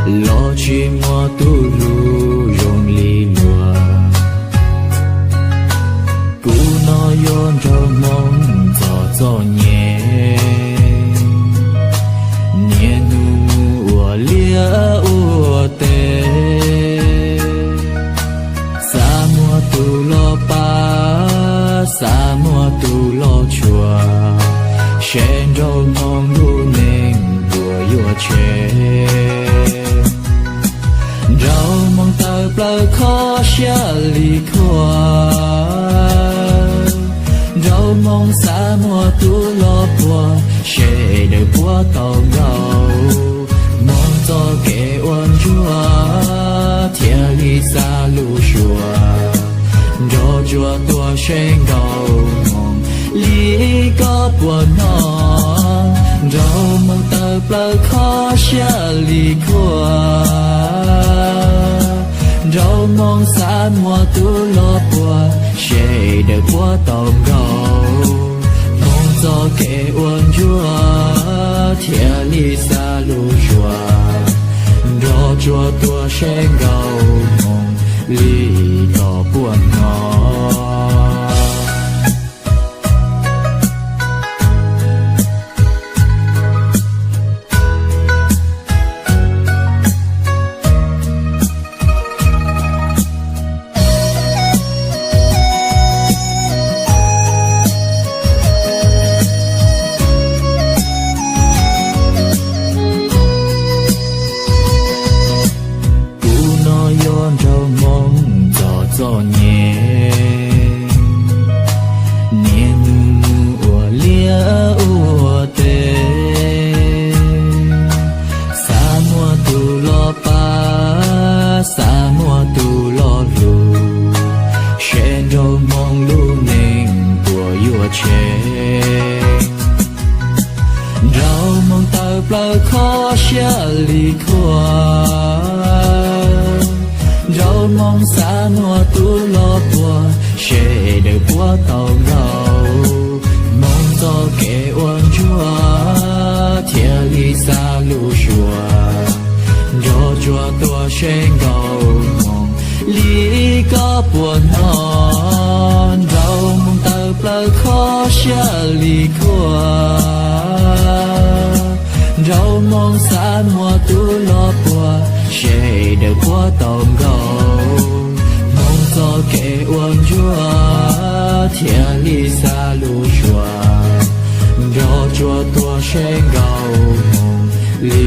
los tsis muaj tus hlub zoo li luag. Kuv no yuav nrog hmoo txog txom nyem, niaj hnub mus ua liaj ua teb. Xav muaj tus los pab, xav muaj tus los tshua, seb nraug hmoo lub neej puas yuav tshev. Nraug hmoo tawv plaws kho siab li khuab, nraug hmoo xav muaj tus los puag, seb daws puab tau nkaus. Hmoo txoj kev ua ntsuag thiaj li xa lub suab, nrog tsuas tuag seb nkaus hmoo li koj puas hnov. Nraug hmoo tawv plaws kho siab li khuab, nraug hmoo xav muaj tus los puag, seb daws puab tau nkaus. Hmoo txoj kev ua ntsuag thiaj li xa lub suab, nrog tsuas tuag seb nkaus hmoo li koj puas hnov. Kuv no yuav nraug hmoo txog txom nyem, niaj hnub mus ua liaj ua teb. Xav muaj tus los pab, xav muaj tus los hlub, seb nraug hmoo lub neej puas yuav tshev. Nraug hmoo tawv plaws kho siab li khuab, nraug hmoo xav muaj tus los puag, seb daws puab tau nkaus. Hmoo txoj kev ua ntsuag thiaj li xa lub suab, nrog tsuas tuag seb nkaus hmoo li koj puas hnov. Nraug hmoo tawv plaws kho siab li khuab, nraug hmoo xav muaj tus los puag, seb daws puab tau nkaus. Hmoo txoj kev ua ntsuag thiaj li xa lub suab, nrog tsuas tuag seb nkaus hmoo li